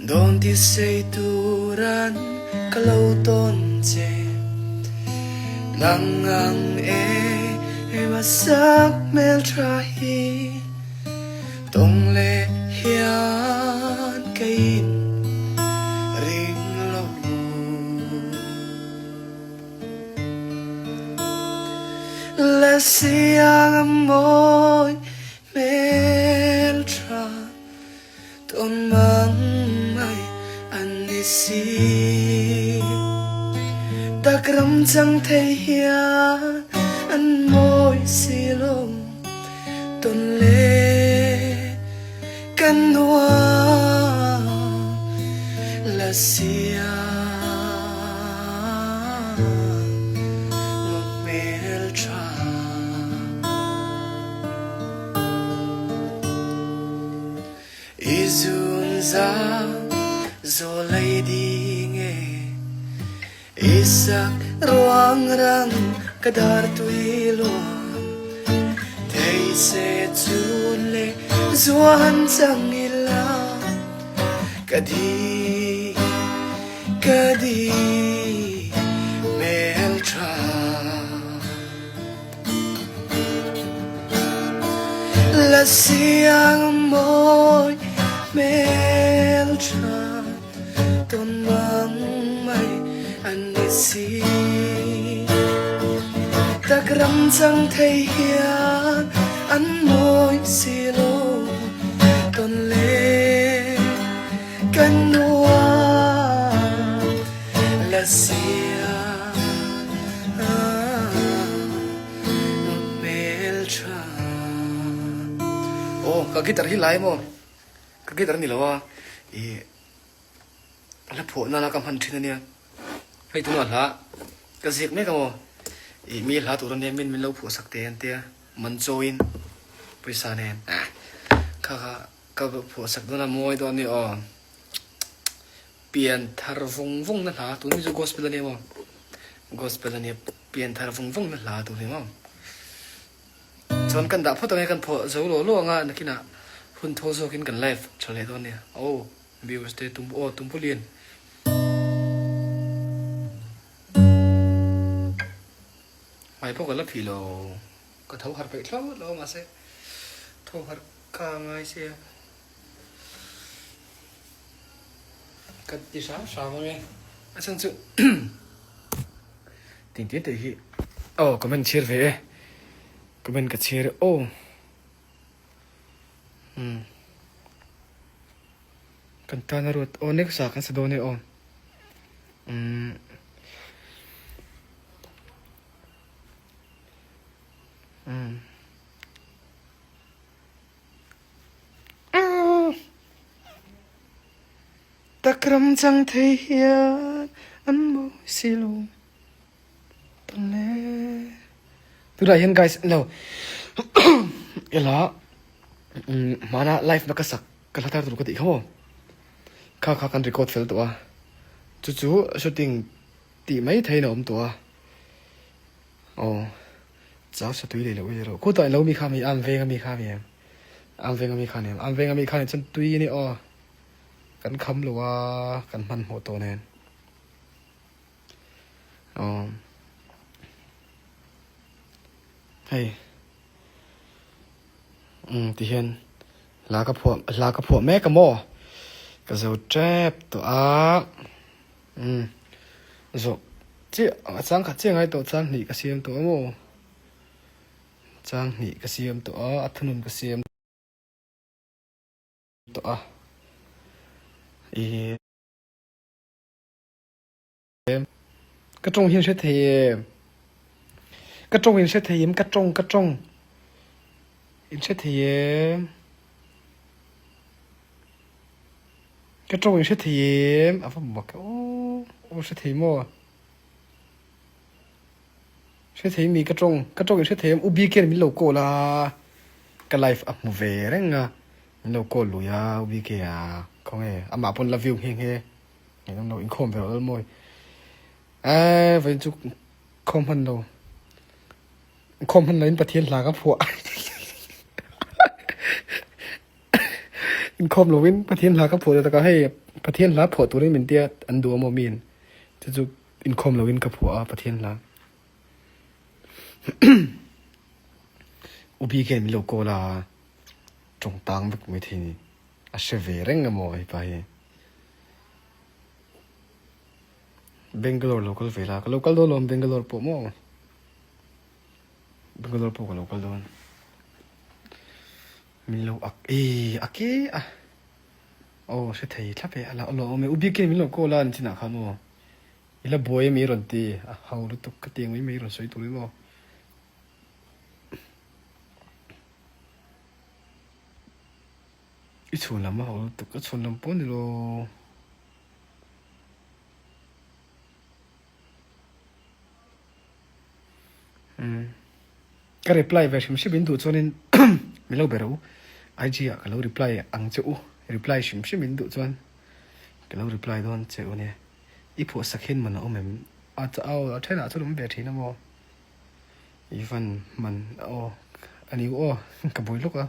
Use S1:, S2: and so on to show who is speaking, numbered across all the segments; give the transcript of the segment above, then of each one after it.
S1: Dawn ti sei turan ka lo tawn che Nang ang e ema sak hmel tha hi Tawng leh hian ka in ring lo. La siang a mawi hmel tha. Tawn mang mai an ni si. Tak ram chang thei hian an mawi si lo. Tawn le kan nuam la sia hmel tha. I zunza zawlei ding e, I sak ruang rang ka dar tui luam. Thei se chun le zuan chang ila, Ka di, ka di hmel tha. La siang mawi hmel tha tawn mang mai an ni si. Tak ram chang thei hian an mawi si lo tawn le kan nuam la siang hmel tha.
S2: Aw ka guitar hi lai maw? Ka guitar a ni lo a, ih hla phuah nana ka hman thin a nia. Hei tunah hla ka ziak mek a maw? Ih mi hla tur a nia min min lo phuah sak teh an tia man chawiin pawisa nen kha kha ka phuah sak dawn a mawi dawn a ni aw. Pian thar vawng vawng na hla tun hi chu gospel a nia maw? Gospel a nia pian thar vawng vawng na hla tur hi maw? Chuan kan dah phawt ang e kan phawh zo lo lo anga nakinah hun thawl zawkin kan live tha leh dawn nia. Aw viewers te tum aw tumpu lian. Hmai pawh ka la phih lo ka tho harh peih thlawt lo mahse tho harh ka ngai sia. Ka ti hram hram ang e. A chhan chu ting te te hi aw comment chhiar ve e. Comment ka chhiar e aw. Um. Kan tan a ruat aw next ah kan sa dawn e aw. Um. Um.
S1: Tak ram chang thei hian an mawi si lo tawn le.
S2: Tunah hian guys lo ila hmana live na ka sak ka hla thar tur ka tih kha maw kha kha kan record fel tawh a chu chu shooting tih mai theiin a awm tawh a aw. Chau sa tui leh loh i rawh. Khutah ilo mi kha mi am veng ami kha mi em? Am veng ami kha ni em? Am veng ami kha nih chuan tui a ni aw. Kan kham lo a, kan hmanhmawh tawh nen. Aw. Hei. Umm ti hian hla ka phuah hla ka phuah mek a maw? Ka zo tep tawh a. Umm zawh chiah a chang khat chiah ngai tawh chang hnih ka siam tawh a maw chang hnih ka siam tawh a a thunun ka siam tawh a ih ka tawng hian hre thei em ka tawng in hre thei em ka tawng ka tawng in hre thei em. Ka tawng in hre thei em? A va mak e aw. Aw hre thei maw? Hre thei mi ka tawng, ka tawng in hre thei em? U BK in min lo call a, ka live a hmu ve reng a, min lo call lui a U BK a, khawnge amah pawn la view nghe nghe, ngaihnawm lo inkhawm ve rawh Lalmawi. Eee vawiin chu khawm hman lo. Khawm hman loin Pathian hla ka phuah. Inkhawm lovin Pathian hla ka phuah ta tak a, hei Pathian hla phuah turin min tia an duh a maw miin chu chu inkhawm lovin ka phuah a Pathian hla. U Bik hian min lo call a, tawng tang vek mai thei ni. A hre ve reng a maw hepa hi. Bangalore lo kal ve la, ka lo kal dawn lo Bangalore pawh maw. Bangalore pawh ka lo kal dawn. Min lo ak e a ke a. Aw hre thei thlap e a la lo awm e. U Biakin min lo call a nichinah khan aw. I la buai ami rawn ti a ho lutuk ka ti ang mai mai rawn sawi tur emaw. I chhun lam a ho lutuk ka chhun lam pawh ni lo. Umm ka reply ve hrim hrim in duh chuanin min lo be rawh u IG ah ka lo reply ang che u reply hrim hrim in duh chuan ka lo reply dawn che u nia i phuah sak hian man a awm em a aw a thenah chuan awm ve thin a maw i van man aw a ni u aw ka buai lawk a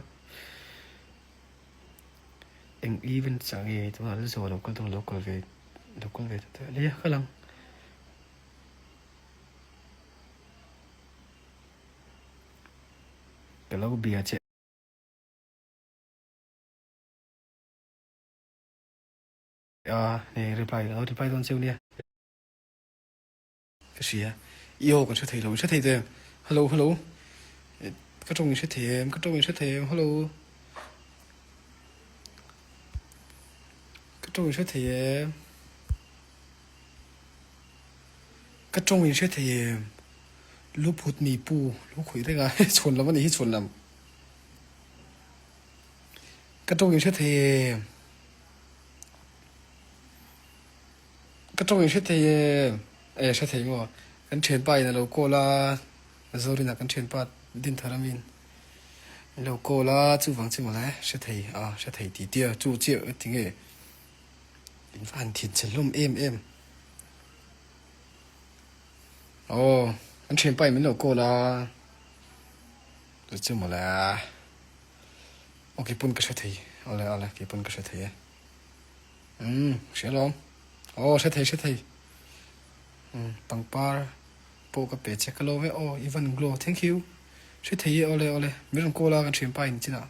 S2: eng event chah nge tunah la zawh lo kal dawn lo kal ve lo kal ve ta nia ka lang. Ka lo bia che. A hei reply ka lo reply dawn cheu nia. Ka hria. I aw kan hre thei lo. I hre thei te em? Hello hello. Ka tawng i hre thei em? Ka tawng i hre thei em? Hello. Ka tawng i hre thei em? Ka tawng in hre thei em? Lu phut mi pu lu khawih reng a, chhuan lam a nih hi chhuan lam. Ka tawng in hre thei em? Ka tawng in hre thei em? E hre thei maw? Kan thianpa in a lo call a, Zorina kan thianpa Dinthar amin a lo call a, chuvang chu mawle hre thei a, hre thei tih tia chu chiah tinge. In va han thin chhe hlawm em em. Aw, kan thianpa in min lo call a. Chu chu mawle a. Aw keipawn ka hre thei. Awle awle keipawn ka hre thei e. Umm hria lawm. Aw hre thei hre thei. Umm pangpar pawh ka pe che ka lawm e. Aw i van glow thank you. Hre thei e awle awle min rawn call a kan thianpa in chinah.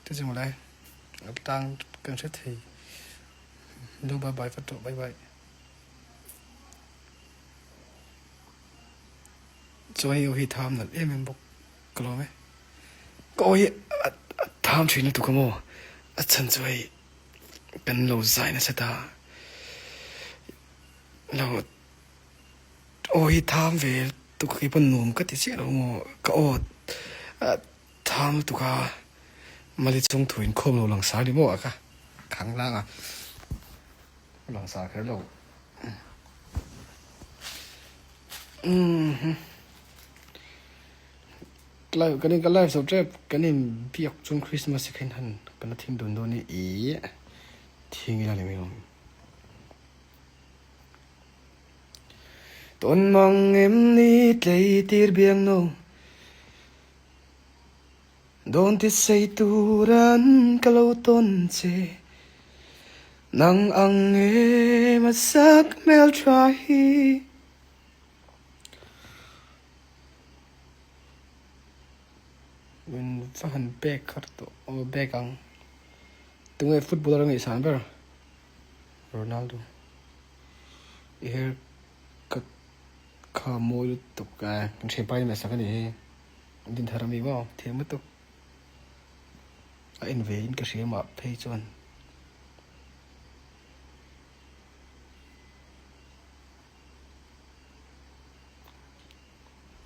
S2: Chu chu mawle. A tang kan hre thei no bye bye vat rawh bye bye chuan hei aw hi tham nalh em em bawk ka lawm e ka aw hi a tham thin lutuk a maw a chhan chu hei kan lo zai nasa ta lo aw hi tham ve lutuk keipawn nuam ka ti chiah lo maw ka aw a Thang lutuk a, Mali chung thu inkhawm lo langsar ni maw a ka khang lang a, langsar kher lo. Live kan in ka live zo tep kan in biak chung Christmas hi kha in han kan la thing dun dawn i ih thing ila ni mai awm. Tawn mang em ni tlei tir biang no. Dawn ti sei turan ka lo tawn che, nang ang em a sak hmel tha hi. Min va han bek khat tawh, aw bek ang. Tunge footballer a ngaihsan ber? Ronaldo. I hair cut kha mawi lutuk e, kan thianpa in a sak a nih hi. Din thar ami maw thiam lutuk a en ve in ka hria mah phei chuan.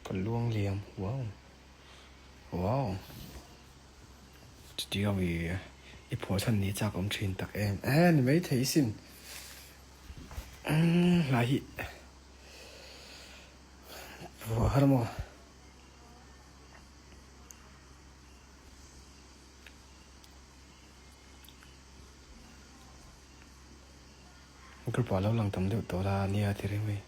S2: Ka luang liam wow wow chutia mi i phuah chhan ni chak awm thin tak em e ni mai thei sin hlai hi phuah har maw. Group ah lo lang tam deuh tawh la nia ti reng mai.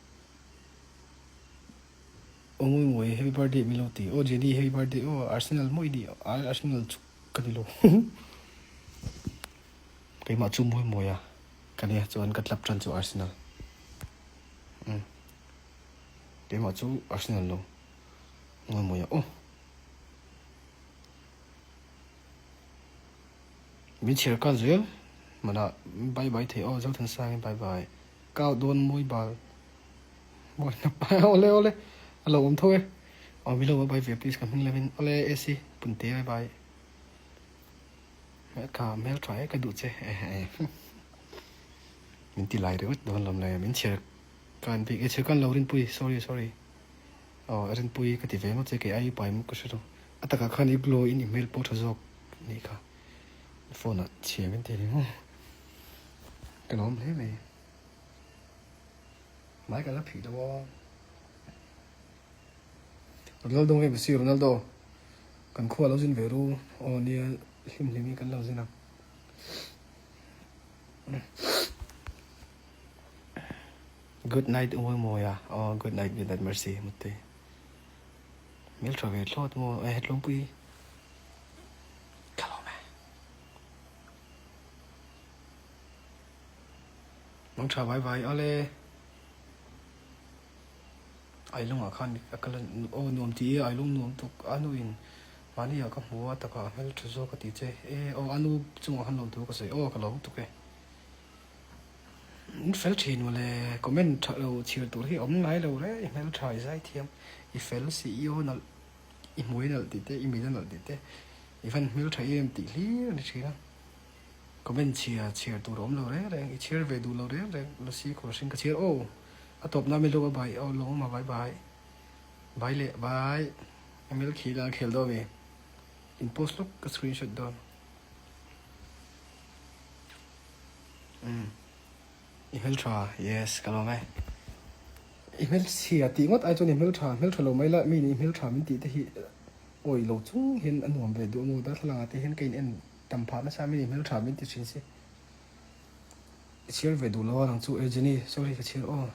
S2: Aw mawi mawi happy birthday min lo ti. Aw Jenny happy birthday aw Arsenal mawi ni Arsenal chu ka ni lo. Keimah chu mawi mawi a ka nia chuan ka club tan chu Arsenal. Umm keimah chu Arsenal lo mawi mawi a aw. Min chhiar kal zel hmanah bye bye thei aw Zothansangin bye bye. Kau dawn mawi bal mawi hnap awle awle a lo awm tho e. Aw mi lo va bye ve please ka hming lovin awle AC Punte bye bye. Ka hmel tha e ka duh che min ti lai ringawt dawn lawm le min chhiar kan bik e chhiar kan lo rinpui sorry sorry aw rinpui ka ti ve ngawt che kei ai pai ka hre lo a takah khan i glow in i hmel pawh tha zawk nih kha phone ah chhia min ti ringawt ka lawm hle mai hmai ka la phih lo a. Ronaldo nge Messi Ronaldo kan khua lo zin ve ru aw nia hlim hlim hi kan lo zin a Good night umawi mawi a aw good night good night Mercy muttui hmel tha ve thlawt maw e tlawmpui ka lawm e Mang tha vai vai awle. Ailawngah khan a kal a, aw nuam ti e, Ailawng nuam tuk, a nu in mahni ah ka hmu a takah a hmel tha zawk a ti che e, aw a nu chungah khan lawm tur ka sawi, aw ka lawm tuk e. In fel thin mawle, comment tha lo chhiar tur hi a awm ngai lo re, i hmel tha, i zai thiam, i fel si, i aw nalh, i hmui nalh tih te, i mit a nalh tih te, i van hmel tha em tih hlir a ni thin a. Comment chhia chhiar tur a awm lo reng reng, i chhiar ve duh lo reng reng, Lucy Khawlhring ka chhiar aw, a tawp na mi lo a bai aw lawm a bai bai, bai leh bai, ML khi la khel dawn mi, in post lawk ka screenshot dawn. Umm i hmeltha yes ka lawm e. I hmelchhia tih ngawt ai chuan i hmeltha, hmeltha lo mai la mi in i hmeltha min tih te hi awih lo chung hian a nuam ve duh a maw darthlalang ah te hian ka in en Tam phah nasa min i hmeltha min ti thin si. I chhiar ve duh lo a nang chu e Jenny, sorry ka chhiar aw.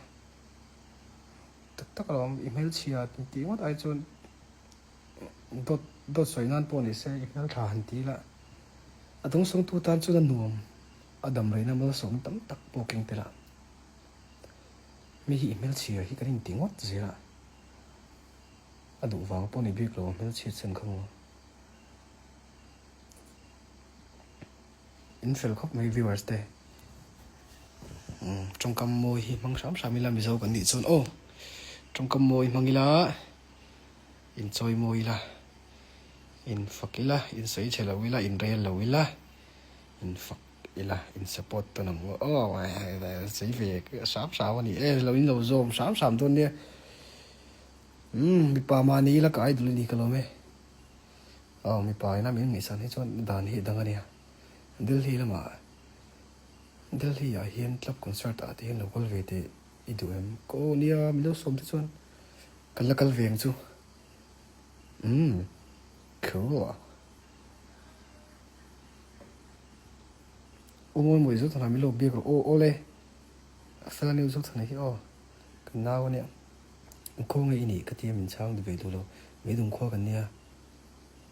S2: Tak tak alawm i hmelchhia min tih ngawt ai chuan dawt dawt sawi nan pawh ni se i hmeltha han ti ila a dawngsawngtu tan chuan a nuam a dam reina malsawmna tam tak pawh keng tel a. Mi hi i hmelchhia hi kan inti ngawt zel a, a duh vang pawh ni bik lo a hmelchhiat chhan kha maw. In fel khawp mai viewers te. Tawngkam mawi hi hmang hram hram ila Mizo kan nih chuan aw. Tawngkam mawi hmang ila in chawi mawi ila in fak ila in sawi chhe lo ila in rel lo ila in fak ila in support tawn ang u aw sawi ve hram hram a ni e lo in lo zawm hram hram dawn nia. Mipa mahni ila ka idol a ni ka lawm e. Aw mipa ina min ngaihsan hi chuan dan hi a dang a nia. Delhi lamah Delhi ah hian club concert ah te hian lo kal ve teh i duh em? Ka aw nia min lo sawm te chuan kan la kal ve ang chu. Umm cool. U Mawimawi Zothana min lo biak rawh aw awle. A fel a nia U Zothana hi aw kan nau a nia. Khaw nge i nih ka tia min chhang ve duh lo. Meidum khua kan nia.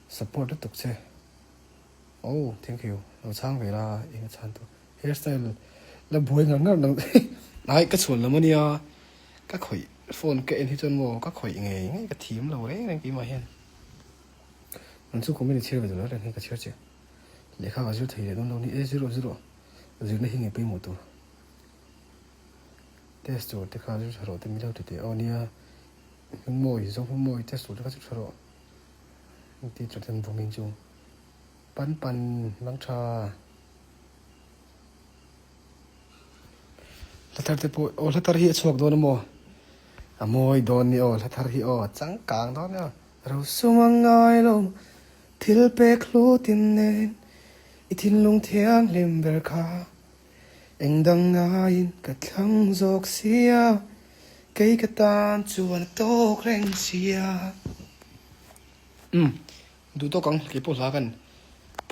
S2: Support lutuk che. Oh thank you lo chhang ve la eng a chhan tu hair style la buai ngar ngar nang ai ka chhuan lam ania ka khawih phone ka en hi chuan maw ka khawih ngei ngei ka thim lo reng reng keimah hian an chu comment i chhiar ve duh lo reng hi ka chhiar che lehkha ka zir thei leh dawn lo ni e zir rawh zir rawh zirna hi ngei pawimawh tur test tur te kha zir tha rawh te mi lo ti teh aw nia hmingmawi zohmingmawi test tur te kha zir tha rawh. Teacher ten vawmin chu pan pan lang tha. Hla thar te pawh aw hla thar hi a chhuak dawn a maw? A mawi dawn ni aw hla thar hi aw a changkang dawn ni aw. Rosum a ngai lo thil pek hlutin nen i thinlung thianghlim ber kha eng dang ngaiin ka thlang zawk sia Kei ka tan chuan a tawk reng sia. Umm duh tawk ang kei pawh hla kan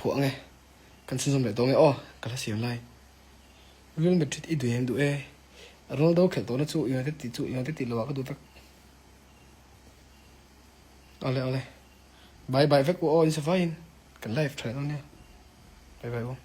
S2: phuah ang e kan chhunzawm leh dawn e aw ka hla siam lai Real Madrid i duh em duh e Ronaldo khelh tawhna chu United tih chu United tih loh ah ka duh vek awle awle bye bye vek u aw in safaiin kan live tha leh dawn nia bye bye u.